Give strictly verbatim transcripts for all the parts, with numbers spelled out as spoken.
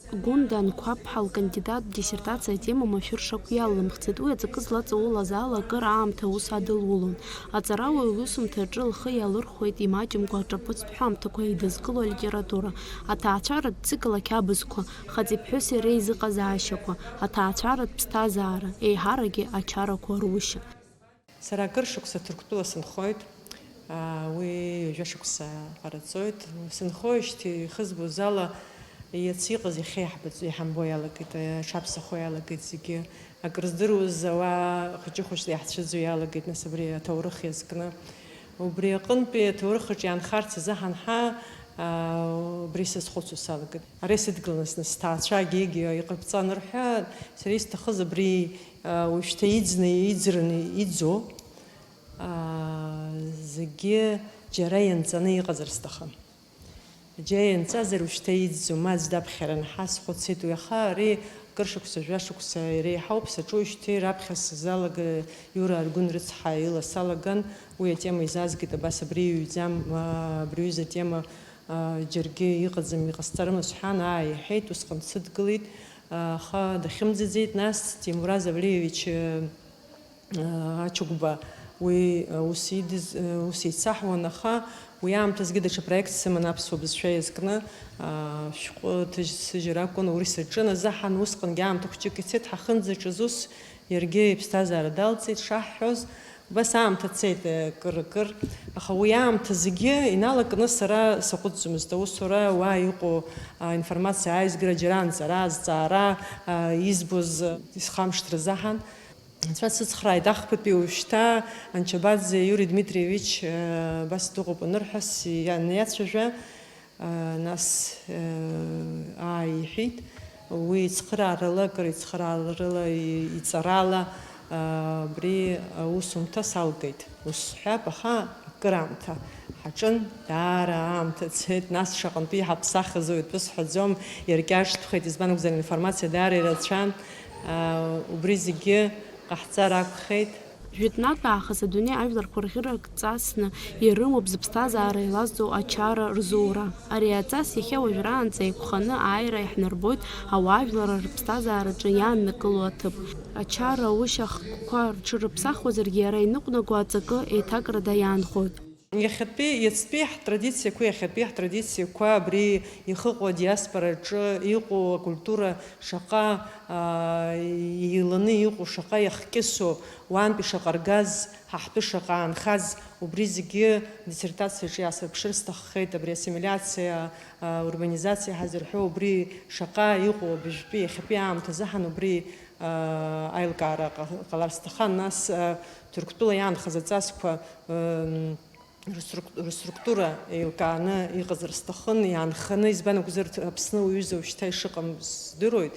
Гәында Анқәаԥҳа лкандидаттә диссертациа атема машәыршақә иалымхӡеит. Уи аҵакы злаҵаулаз ала акыр аамҭа аус адылулон. Аҵарауаҩ лусумҭаҿы лхы иалырхуеит имаҷымкәа аҿаԥыцтә ҳәамҭақәа еидызкыло алитература, аҭаацәаратә циклқәа, абызқәа, хаҵеи ԥҳәыси реизыҟазаашьақәа, аҭаацәаратә ԥсҭазаара, еиҳаракгьы ачарақәа рушьа. Сара акыр шықәса Ҭырқәтәыла сынхоит. Уи ҩажәа шықәса ҟараҵоит. Сынхоижьҭеи ихызбоз ала, иацы иҟаз иахьа иаҳбаӡ-, иҳамбо иалагеит, аҽаԥсахуа иалагеит зегьы. Акрыздыруаз ауаа хәыҷы-хәыҷла иаҳцәыӡуа иалагеит, нас, абри аҭоурых иазкны. Убри аҟынтәи аҭоурых аҿы иаанхарц азы ҳанҳа, аа, убри сазхәыцуа салагеит. Ара исыдгыланы зны сҭаацәа Геги иҟабҵан рҳәа, сара исҭахыз абри, аа, уажәшьҭа иӡны, иӡраны иӡо, аа, зегьы џьара ианҵаны иҟазар сҭахын. Џьа ианҵазар, ушьҭа иӡӡом, аӡә даԥхьаран ҳәа схәыцит уи, аха ари кыр шықәса, жәа шықәса иреиҳауп, саҿуижьҭеи раԥхьа сзалага Иура Аргәын рыцҳа ила салаган, уи атема изаазгеит, абас абри иҩӡам, аа, абри аҩыза атема, аа, џьаргьы иҟаӡам, иҟасҵарымыз ҳәан, аа, иҳәеит, усҟан дсыдгылеит, аа, аха дахьымӡаӡеит, нас Ҭемур Завлиевич, Ачыгәба уи, ус идыз, ус еицаҳуан, аха уи аамҭазгьы даҽа проект сыман аԥсуа бызшәа иазкны, ашәҟәы ҭыжьсыжьыр акәын, убри саҿын азыҳәан, усҟангьы аамҭа хәҷык ицеит, ҳахынӡаҿыз ус иаргьы иԥсҭазаара далҵит шаҳҳәоз, убас аамҭа цеит, акыр-акыр, аха уи аамҭа зегьы иналакны сара саҟәыҵӡомызт, аусура, уа иҟоу, а, информациа аизгара, џьара анҵара, азҵаара, а, избоз, а, исхамышҭыр азыҳәан. Анцәа дсыцхрааит, ахԥатәи уажәшьҭа Анчабаӡе Иури Дмитриевич, э, абас дыҟоуп анырҳәа, сиа-, аниацәажәа, э, нас, э, ааи иҳәеит, уи ицхыраарала, акыр ицхыраарала, и-, иҵарала, э, абри аусумҭа салгеит. Ус сҳәап, аха акыраамҭа ҳаҿын, даара аамҭа цеит, нас шаҟантәи иҳаԥсахыз уаҩтәы сҳәаӡом, иркьаҿтәхеит, избан акәзар, аинформациа даара ирацәан, аа, убри зегьы ҟаҳҵар акәхеит. Жәытәнатә аахыс адунеи ажәларқәа рӷьырак ҵасны ирымоуп зыԥсҭазаара еилазҵо ачара рзура. Ари аҵас иахьа уажәраанӡа еиқәханы ааира иаҳнарбоит ауаажәларра рыԥсҭазаараҿы иааннакыло аҭыԥ. Ачара аушьа хкқәа рҽырыԥсахуазаргьы, иара иныҟәнаго аҵакы еиҭакрада иаанхоит. Иахьатәи, иацтәи ҳтрадициақәа, иахьатәи ҳтрадициақәа, абри ихыҟоу адиаспораҿы иҟоу акультура шаҟа, аа, еиланы иҟоу, шаҟа иахкьысу, уантәи шаҟа ргаз, ҳаҳтәы шаҟа аанхаз, убри зегьы диссертациаҿы иаасырԥшыр сҭаххеит, абри ассимилиациа, аа, урбанизациа ҳазырҳәо, убри шаҟа иҟоу абыжәтәи иахьатәи аамҭазы ҳан убри, аа, аилкаара ҟа-, ҟалар сҭахын, нас, аа, Ҭырқәтәыла иаанхаз аҵасқәа, ыы, рыструк-, рыструктура еилкааны иҟазар сҭахын, иаанханы, избан акәзар, Аԥсны уаҩыза уажәшьҭа ишыҟам здыруеит.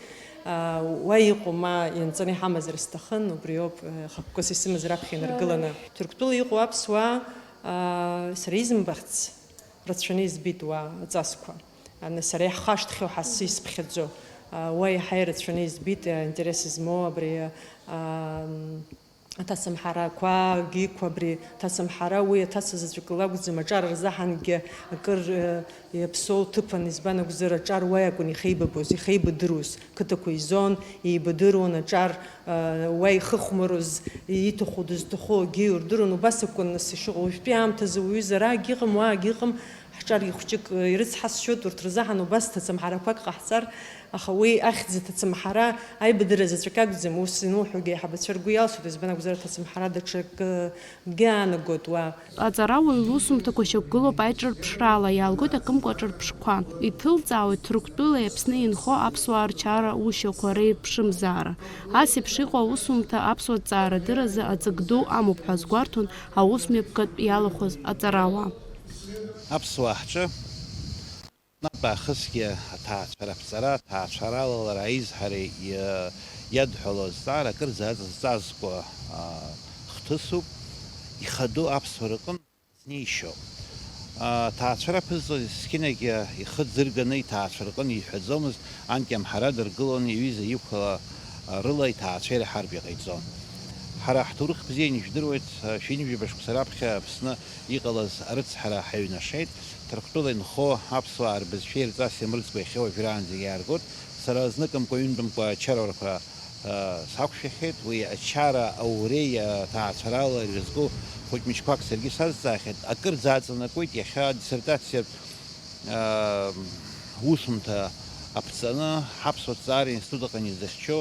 Аа, уа иҟоу ма ианҵаны иҳамазар сҭахын, убриоуп, э, хықәкыс исымаз раԥхьа инаргыланы. Ҭырқәтәыла иҟоу аԥсуаа, аа, сара изымбахц рацәаны избеит уа аҵасқәа. Аны сара иаҳхашҭхьоу ҳасы исԥхьаӡо. Аа, уа иаҳа ирацәаны избеит, э, интерес змоу абри, аа, Аҭацамҳарақәагьы иқәу абри аҭацамҳара, уи аҭаца заҵәык лакәӡам, аҿар рзаҳангьы акыр, э, иаԥсоу ҭыԥын, избан акәзар, аҿар уа иакәын ихеибабоз, ихеибадыруаз, қыҭақәа изон, еибадыруан аҿар, э, уа ихыхәмаруаз, ииҭаху дызҭаху акгьы ирдыруан, убас акәын нас ишыҟоу. Уажәтәи аамҭазы уаҩызарагь ыҟам, уаагь ыҟам, ҳҿаргьы хәҷык, э, ирыцҳасшьоит, урҭ рзаҳан убас ҭацамҳарақәак ҟаҳҵар, Аха уи ахьӡ аҭацамҳара аибадырра заҵәык акәӡам, ус инуҳәогьы аиҳабацәа ргәы иалсуеит, избан акәзар, аҭацамҳара даҽакгьы аанагоит уа. Аҵарауаҩ лусумҭақәа шьақәгылоуп аиҿырԥшрала, иаалгоит акымкәа аҿырԥшқәа. Иҭылҵаауеит Ҭырқәтәылеи Аԥсни инхо аԥсуаа рчара ушьақәа реиԥшымзаара. Ас еиԥш иҟоу аусумҭа аԥсуа ҭҵаарадырразы аҵак ду амоуп ҳәа азгәарҭон аусмҩаԥгатә иалахәыз аҵарауаа. Аԥсуаа ҳҿы Наҟ аахысгьы аҭаацәара аԥҵара, аҭаацәара алалара аизҳареи иа-, иадҳәалоу азҵаара акырӡа аҵ-, зҵазкуа, аа, хҭысуп, ихадоу аԥсуара рҟынтә знеишьоу. Аҭаацәара аԥызҵоз есқьынагьы ихы ӡырганы иҭаацәа рҟынтә иҳәаӡомызт, анкьа амҳара дыргылон, иҩыза иқәла, а, рыла иҭаацәа ираҳартә иҟаиҵон. Ҳара ҳҭоурых бзианы ижәдыруеит, а, шәи ҩынҩажәи жәаба шықәса раԥхьа Аԥсны иҟалаз арыцҳара ҳаҩнашеит. Ҭырқәтәыла инхо аԥсуаа рбызшәеи рҵаси мырӡкәа иахьа уажәраанӡагьы иааргоит. Сара зныкымкәа-ҩынтәымкәа ачарақәа, а, сақәшәахьеит. Уи ачара ауреи аҭаацәарала ирызку хәыҷ-мыҷқәак саргьы сазҵаахьеит. Акырӡа аҵанакуеит иахьа диссертациатә, а, усумҭа аԥҵаны Ҳаԥсуа ҭҵаара институт аҟны изыхьчо,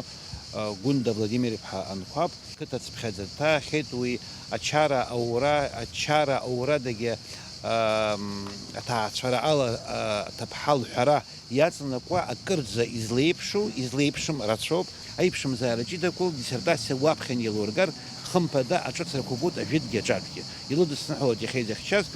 а, Гәында Владимир-иԥҳа Анқәаб. Қыҭа цыԥхьаӡа дҭаахьеит уи ачара аура, ачара аурадагьы, ам, аҭаацәара ала, а, аҭыԥҳа лҳәара иаҵанакуа акырӡа излеиԥшу, излеиԥшым рацәоуп. Аиԥшымзаара ҷыдақәа лдиссертациа уаԥхьан еилургар, хымԥада, аҿыцрақәа убоит ажәытәгьы аҿатәгьы. Илыдысныҳәалоит иахьа изыхьчаз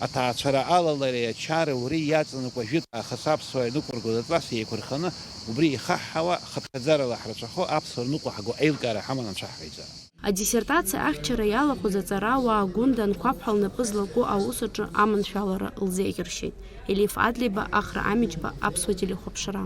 аҭаацәара алалареи ачара ауреи иаҵанакуа ажәытә аахыс аԥсуаа инықәыргылаз аҵас еиқәырханы, убри ихаҳҳауа, хыԥхьаӡарала ҳрацәахо аԥсуаа рныҟәа ҳго аилкаара ҳаман анцәа ҳҟаиҵа. Адиссертациа ахьчара иалахәыз аҵарауаа Гәында Анқәаб ҳәа лнапы злаку аус аҿы аманшәалара лзеиӷьаршьеит. Елиф Адлеиба, Ахра Амиџьба, Аԥсуа телехәаԥшра.